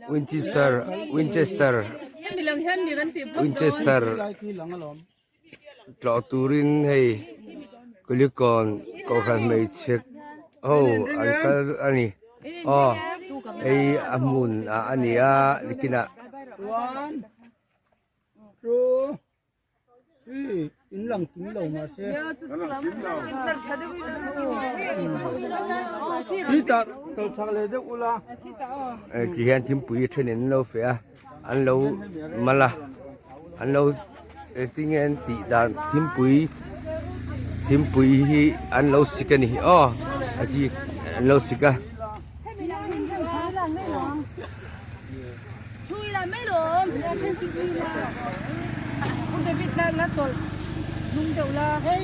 Winchester Winchester Winchester tlawh turin hei Kulikawn kohhran hmeichhe ho an kal a ni aw hei a hmun ah a ni a nikinah. Ti hian thingpui then in an lo feh a an lo mal a an lo engtin nge an tih dan thingpui thingpui hi an lo sik a ni aw a chi an lo sik a.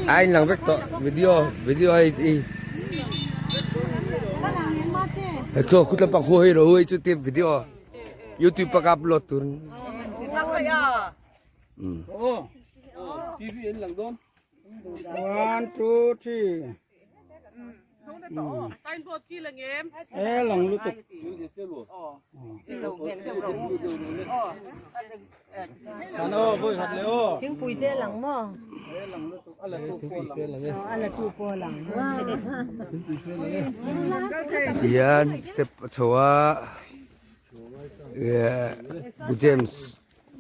A inlang vek tawh video video a i he khaw khu lampang khu hei ro hei chu ti video youtube pa ka upload tur um 1 2 3 E lang lutuk. Kan aw voi hat le aw. Thingpui te lang maw? E lang lutuk a la tu pawh lang. A la tu pawh lang. Tihian step a chho a Pu James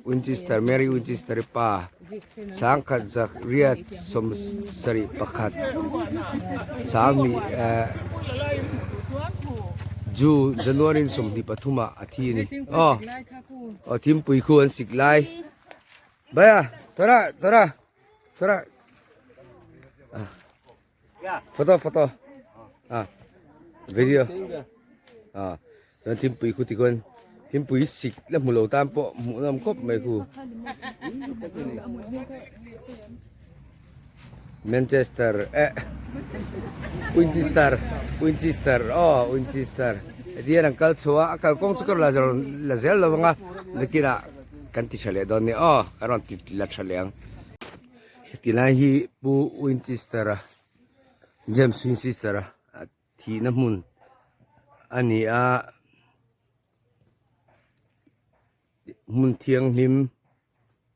Winchester Mary Winchester i pa sangkhat zakriat sawmsarih pakhat sanghnih eh June January 23 ah a thi a ni aw aw thingpui khu an sik lai bhaiya thora thora thora photo photo ah video ah chuan thingpui khu tikhawn thingpui sik la hmu lo tan pawh hmuh nawm khawp mai khu Manchester eh Winchester Winchester aw Winchester heti hian an kal chho a a kalkawng chu ka rawn la la zel lo ang a nakinah kan ti tha leh dawn nia aw ka rawn ti la tha leh ang. Heti lai hi Pu Winchester-a James Winchester-a thihna hmun a ni a, hmun thianghlim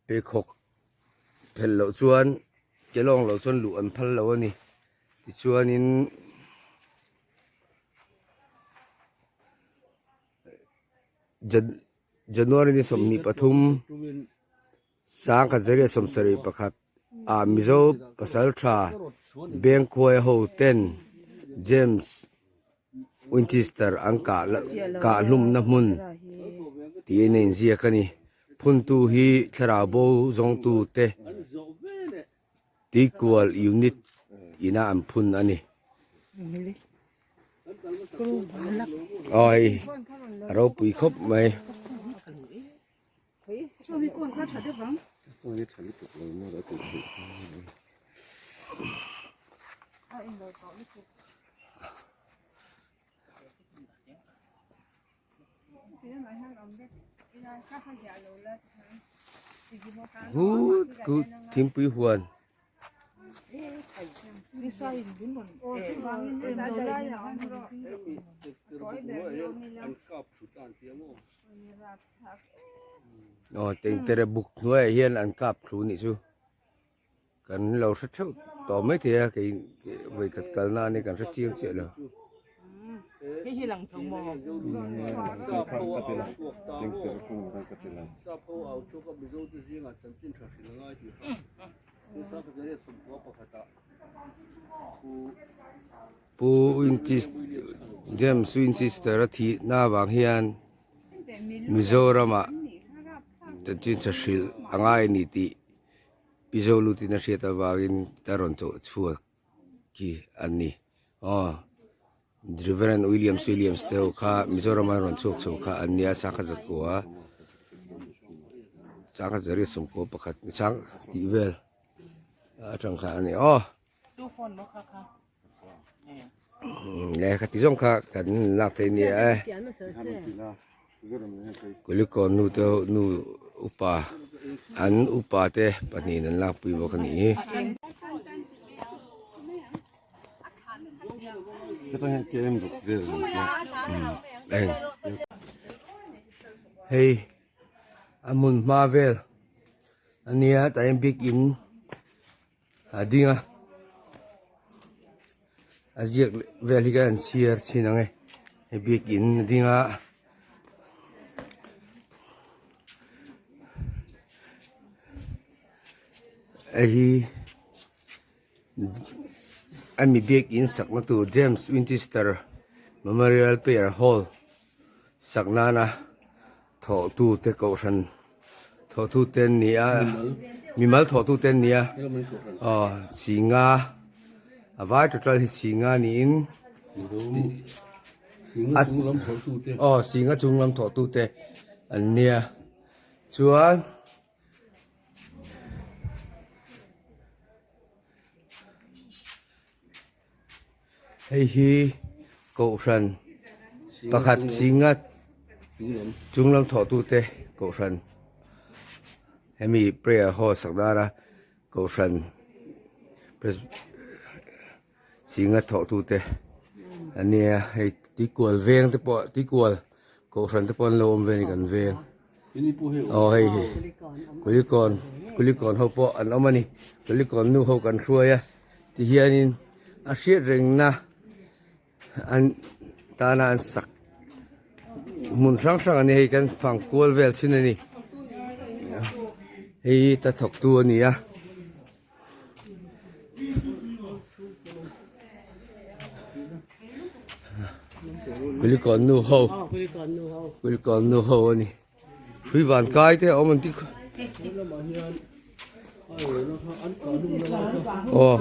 pheikhawk phelh loh chuan ke lawng loh chuan luh an phal lo a ni tichuanin. January ni 23. Sangkhat 171 ah Mizo pasaltha Bengkhuai ho ten James Winchester an kah kah hlumna hmun tiin a inziak a ni. Phuntu hi thlarau bo zawngtu te Tuikual Unit ina an phun a ni. Aw hei a ropui khawp mai. Khu thingpui huan. Aw tengtere buk hnuaiah hian an kap thlu nih chu kan lo hre theuh tawh mai thei a kei vawi khat kalna a ni kan hre chiang chiah lo. Pu James Winchester a thihna avang hian Mizoramah chanchin tha hrilh a ngai a ni tih Pi Zolutin a hriat avangin a rawn chawh chhuak khi a ni. Aw Reverend Williams Williams te ho kha Mizorama rawn chhuak chho kha an nia sangkhat zakua sangkhat zariat sawmkua pakhat sang tih vel atang kha a ni aw. Le khati zawng kha kan lak thei nia e Kulikawn nu te ho nu upa an upa te pahnihin an lakpui bawk a ni hi. Hei a hmun hma vel a nia tah hian biakin a ding a a ziak vel hi ka han chhiar chhin ang e hei biakin a ding a. Hei hi Ami biakin sakna tur James Winchester Memorial Prayer Hall sak nana thawhtu te kohhran thawhtu te an ni a mimal thawhtu te an ni a aw singa a vai total hi singa niin aw singa chung lam thawhtu te an nia chuan. Hei hi kohhran pakhat zinga chung lam thawhtute kohhran hemi prayer hall sak dana kohhran zinga thawhtute an nia hei tuikual veng te pawh tuikual kohhran te pawh an lo awm ve a ni kan veng aw hei hi kulikawn kulikawn ho pawh an awm a ni kulikawn nu ho kan hruai a tihianin a hriat rengna an tana an sak hmun hrang hrang a ni hei kan fang kual vel thin a ni hei hi ta thawktu a ni a. Kulikawn nu ho Kulikawn nu ho a ni hrui van kai te a awm an ti aw